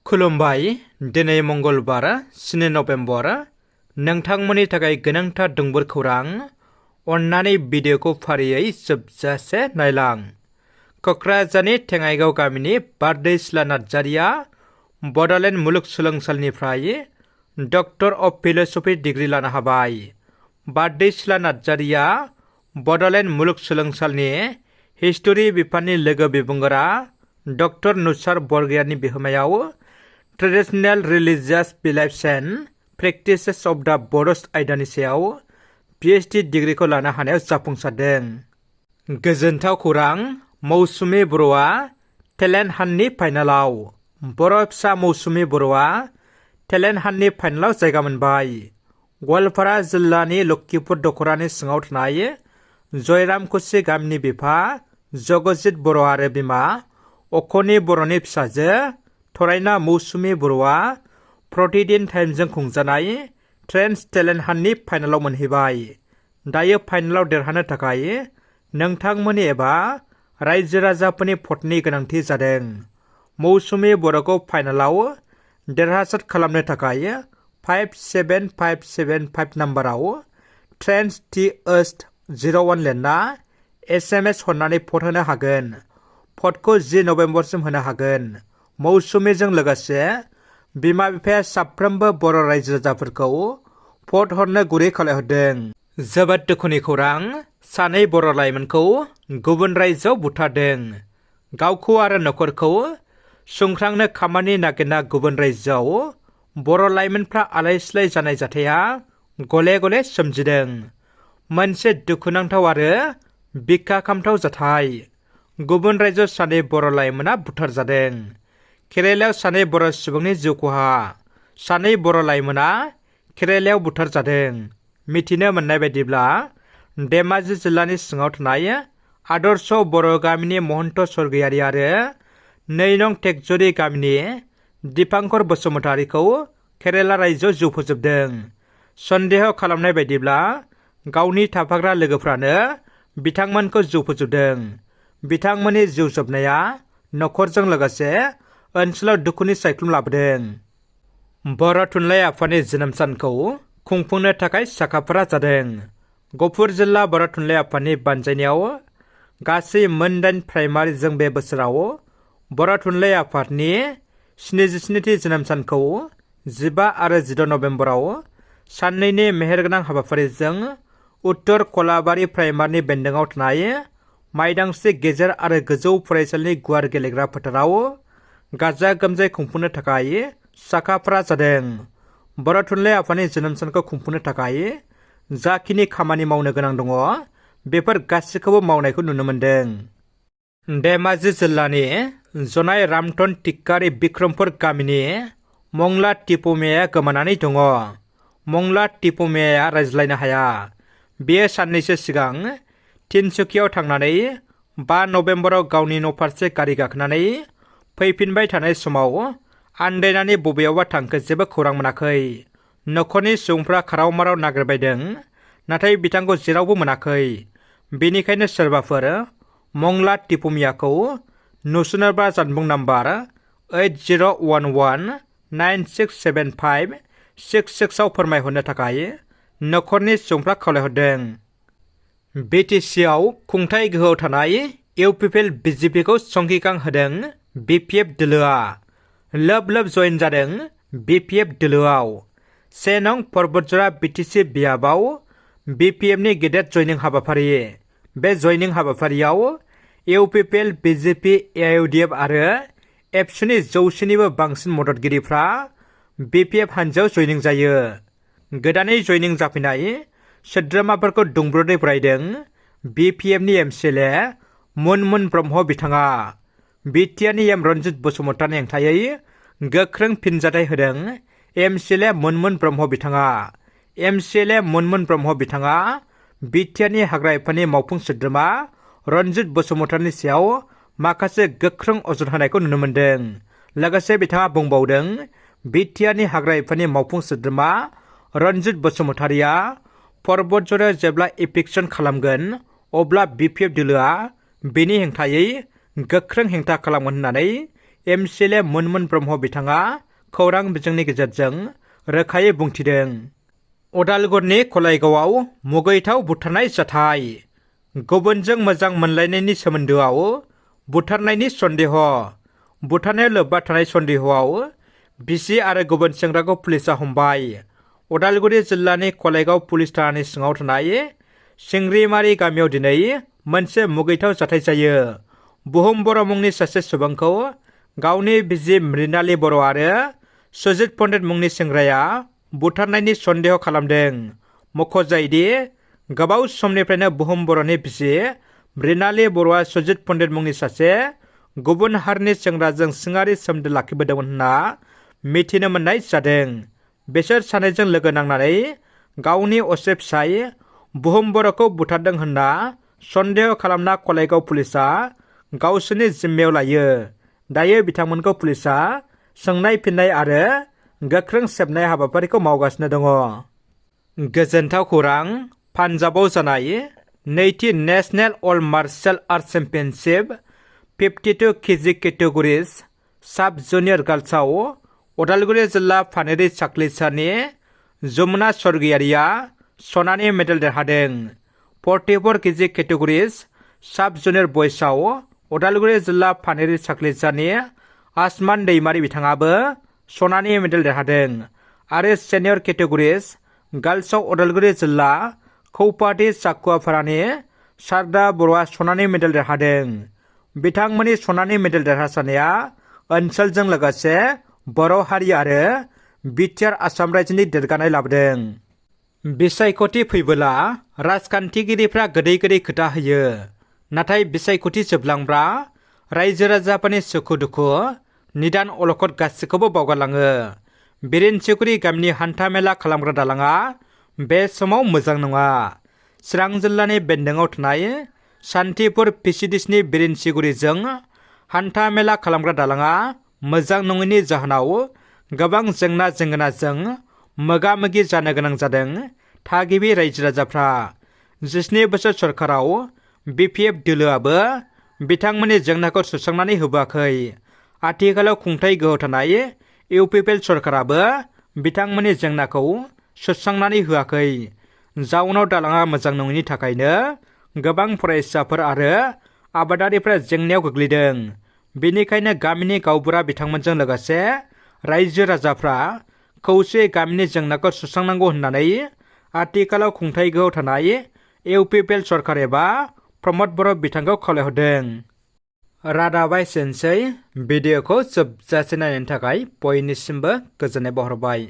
खुलुमबाय दिनै मंगलबार 7 नभेम्बर नोंथांमोननि थाखाय गोनांथार दुंबुर खौरां अन्नानै भिडिअखौ फारियै जोबजासे नायलां। क'क्राझारनि थेङाइगाव गामिनि बारदै सिख्ला नार्जारिया बड'लेण्ड मुलुगसोलोंसालिनिफ्राय डक्टर अफ फिल'सफी डिग्री लानो हाबाय। बारदै सिख्ला नार्जारिया बड'लेण्ड मुलुगसोलोंसालिनि हिस्टरि बिफाननि लोगो बिबुंगोरा डक्टर नुसार बरगयारिनि बिहोमायाव traditional religious beliefs and practices of the Bodos आयदानि सायाव PhD डिग्रीखौ लानो हानायाव जाफुंसारदों। गोजोनथाव खौरां, मौसुमि बर'आ टेलेन्ट हान्टनि फाइनालाव। बर' फिसा मौसुमि बर'आ टेलेन्ट हान्टनि फाइनालाव जायगा मोनबाय। गवालपारा जिल्लानि लखिपुर दख'रानि सिङाव थानाय जयरामकुसि गामिनि बिफा जगजित बर' आरो बिमा अखनि बर'नि फिसाजो थरायना मौसुमि बर'आ प्रतिदिन टाइमजों खुंजानाय ट्रेन्स टेलेन्ट हान्टनि फाइनालाव मोनहैबाय। दायो फाइनालाव देरहानो थाखाय नोंथांमोननि एबा रायजो राजाफोरनि भटनि गोनांथि जादों। मौसुमि बर'खौ फाइनालाव देरहासार खालामनो थाखाय 57575 नाम्बाराव ट्रेन्स TH01 लिरना SMS हरनानै भट होनो हागोन। भटखौ 10 नभेम्बरसिम होनो हागोन। मौसुमिजों लोगोसे बिमा बिफाया साफ्रोमबो बर' रायजो राजाफोरखौ भट हरनो गुरै खावलायहरदों। जोबोद दुखुनि खौरां, सानै बर' लाइमोनखौ गुबुन रायजोआव बुथारदों। गावखौ आरो न'खरखौ सुंख्रांनो खामानि नागिरना गुबुन रायजोआव बर' लाइमोनफ्रा आलाय सिलाय जानाय जाथाया गले गले सोमजिदों। मोनसे दुखुनांथाव आरो बिखा खामथाव जाथाय। गुबुन रायजोआव सानै बर' लाइमोना बुथारजादों। केरेलायाव सानै बर' सुबुंनि जिउ खहा। सानै बर' लाइमोना केरेलायाव बुथारजादों। मिथिनो मोननाय बायदिब्ला धेमाजि जिल्लानि सिङाव थानाय आदर्श बर' गामिनि महन्त स्वर्गयारि आरो 2 नं टेकजरी गामिनि दिपांकर बसुमतारीखौ केरेला रायजोआव जिउ फोजोबदों। सन्देह खालामनाय बायदिब्ला गावनि थाफाग्रा लोगोफ्रानो बिथांमोनखौ जिउ फोजोबदों। बिथांमोननि जिउ जोबनाया न'खरजों लोगोसे ओनसोलाव दुखुनि सायख्लुम लाबोदों। बर' थुनलाइ आफादनि जोनोम सानखौ खुंफुंनो थाखाय साखाफारा जादों। गफुर जिल्ला बर' थुनलाइ आफादनि बानजायनायाव गासै मोन 8 प्राइमारिजों बे बोसोराव बर' थुनलाइ आफादनि 77थि जोनोम सानखौ 15 आरो 16 नभेम्बराव साननैनि मेहेरगोनां हाबाफारिजों उत्तर कलाबारि प्राइमारिनि बेन्दोङाव थानाय माइदांस्रि गेजेर आरो गोजौ फरायसालिनि गुवार गेलेग्रा फोथाराव गाजा गोमजायै खुंफुंनो थाखाय साखाफारा जादों। बर' थुनलाइ आफादनि जोनोम सानखौ खुंफुंनो थाखाय जाखिनि खामानि मावनो गोनां दङ बेफोर गासैखौबो मावनायखौ नुनो मोन्दों। धेमाजि जिल्लानि जनाय रामधन टिक्कारी बिक्रमपुर गामिनि मंला टिपुमियाया गोमानानै दङ। मंला टिपुमियाया रायज्लायनो हाया। बेयो साननैसो सिगां तिनसुकियाव थांनानै 5 नभेम्बराव गावनि न' फारसे गारि गाखोनानै फैफिनबाय थानाय समाव आन्दायनानै बबेयावबा थांखो जेबो खौरां मोनाखै। न'खरनि सुबुंफ्रा खाराव माराव नागिरबायदों, नाथाय बिथांखौ जेरावबो मोनाखै। बेनिखायनो सोरबाफोर मंला टिपुमियाखौ नुसनोब्ला जानबुं नाम्बार 8011967566 आव फोरमायहरनो थाखाय न'खरनि सुबुंफ्रा खावलायहरदों। BTC-आव खुंथाय गोहोआव थानाय UPPL BJP-खौ संखिखां होदों BPF दोलोआ। लोब लोब जयेन जादों BPF दोलोआव। 1 नं परबतजरा BTC बियाबाव BPF-नि गेदेर जयनिं हाबाफारि। बे जयनिं हाबाफारियाव UPPL BJP AIUDF आरो एबसुनि 100निबो बांसिन मददगिरिफ्रा BPF हानजायाव जयनिं जायो। गोदानै जयनिं जाफैनाय सोद्रोमाफोरखौ दुंब्रुदै बरायदों BPF-नि MCLA मुनमुन ब्रह्म बिथाङा। बिटिआरनि एम रन्जित बसुमतारीनि हेंथायै गोख्रों फिनजाथाय होदों MCLA मुनमुन ब्रह्म बिथाङा। MCLA मुनमुन ब्रह्म बिथाङा बिटिआरनि हाग्रा बिफाननि मावफुं सोद्रोमा रन्जित बसुमतारीनि सायाव माखासे गोख्रों अजद होनायखौ नुनो मोन्दों। लोगोसे बिथाङा बुंबावदों बिटिआरनि हाग्रा बिफाननि मावफुं सोद्रोमा रन्जित बसुमतारीया परबतजरायाव जेब्ला इभिक्सन खालामगोन अब्ला BPF दोलोआ बेनि हेंथायै गोख्रों हेंथा खालामगोन होननानै एमसिएलए मुनमुन ब्रह्म बिथाङा खौरां बिजोंनि गेजेरजों रोखायै बुंथिदों। अदालगुरिनि कलाइगावआव मुगैथाव बुथारनाय जाथाय। गुबुनजों मोजां मोनलायनायनि सोमोन्दोआव बुथारनायनि सन्देह। बुथारनायाव लोब्बा थानाय सन्देहआव बिसि आरो गुबुन सेंग्राखौ पुलिसा हमबाय। अदालगुरि जिल्लानि कलाइगाव पुलिस थानानि सिङाव थानाय सिंग्रिमारि गामियाव दिनै मोनसे मुगैथाव जाथाय जायो। बुहुम बर' मुंनि सासे सुबुंखौ गावनि बिसि मृणाली बर' आरो सुजित पण्डित मुंनि सेंग्राया बुथारनायनि सन्देह खालामदों। मख'जायोदि गोबाव समनिफ्रायनो बुहुम बर'नि बिसि मृणाली बर'आ सुजित पण्डित मुंनि सासे गुबुन हारिनि सेंग्राजों सिङारि सोमोन्दो लाखिबोदोंमोन होनना मिथिनो मोननाय जादों। बिसोर सानैजों लोगो नांनानै गावनि असे फिसाय बुहुम बर'खौ बुथारदों होनना सन्देह खालामना कलाइगाव पुलिसा गावसोरनि जिम्मायाव लायो। दायो बिथांमोनखौ पुलिसा सोंनाय फिननाय आरो गोख्रों सेबनाय हाबाफारिखौ मावगासिनो दङ। गोजोनथाव खौरां। पान्जाबाव जानाय नैथि नेशनेल अल मार्शेल आर्ट चेम्पियनशिप 52 केजि केटेगरिज साब जुनियर गार्ल्सआव अदालगुरि जिल्ला फानेरि साख्लिसानि जमुना स्वर्गियारिया सनानि मेडेल देरहादों। 44 केजि केटेगरिज साब जुनियर बयसआव अदालगुरि जिल्ला फानेरि साख्लिसानि आसमान दैमारि बिथाङाबो सनानि मेडेल देरहादों आरो सेनियर केटेगरिज गार्ल्सआव अदालगुरि जिल्ला कौपाटी चाकुवाफारानि शारदा बर'आ सनानि मेडेल देरहादों। बिथांमोननि सनानि मेडेल देरहासारनाया ओनसोलजों लोगोसे बर' हारि आरो बिटिआर आसाम रायजोनि देरगानाय लाबोदों। बिसायख'थि फैबोला राजखान्थिगिरिफ्रा गोदै गोदै खोथा होयो। नाथाय बिसायख'थि जोबलांब्ला रायजो राजाफोरनि सुखु दुखु निदान अलखद गासैखौबो बावगारलाङो। बिरेन्सिगुरि गामिनि हान्था मेला खालामग्रा दालाङा बे समाव मोजां नङा। चिरां जिल्लानि बेन्दोङाव थानाय सान्तिपुर पिसिडिसनि बिरेन्सिगुरिजों हान्था मेला खालामग्रा दालाङा मोजां नङैनि जाहोनाव गोबां जेंना जेंगोनाजों मोगा मोगि जानो गोनां जादों थागिबि रायजो राजाफ्रा। 17 बोसोर सरकाराव बिपिएफ दोलोआबो बिथांमोननि जेंनाखौ सुस्रांनानै होबोआखै। आथिखालाव खुंथाय गोहो थानाय इउपिपिएल सरकाराबो बिथांमोननि जेंनाखौ सुस्रांनानै होआखै। जाउनाव दालाङा मोजां नङैनि थाखायनो गोबां फरायसाफोर आरो आबादारिफ्रा जेंनायाव गोग्लैदों। बेनिखायनो गामिनि गावबुरा बिथांमोनजों लोगोसे रायजो राजाफ्रा खौसेयै गामिनि जेंनाखौ सुस्रांनांगौ होननानै आथिखालाव खुंथाय गोहो थानाय इउपिपिएल सरकार एबा प्रमद बर' बिथांखौ खावलायहरदों। रादाबा एसेनोसै। भिडिअखौ जोबजासे नायनायनि थाखाय बयनिसिमबो गोजोननाय बावहरबाय।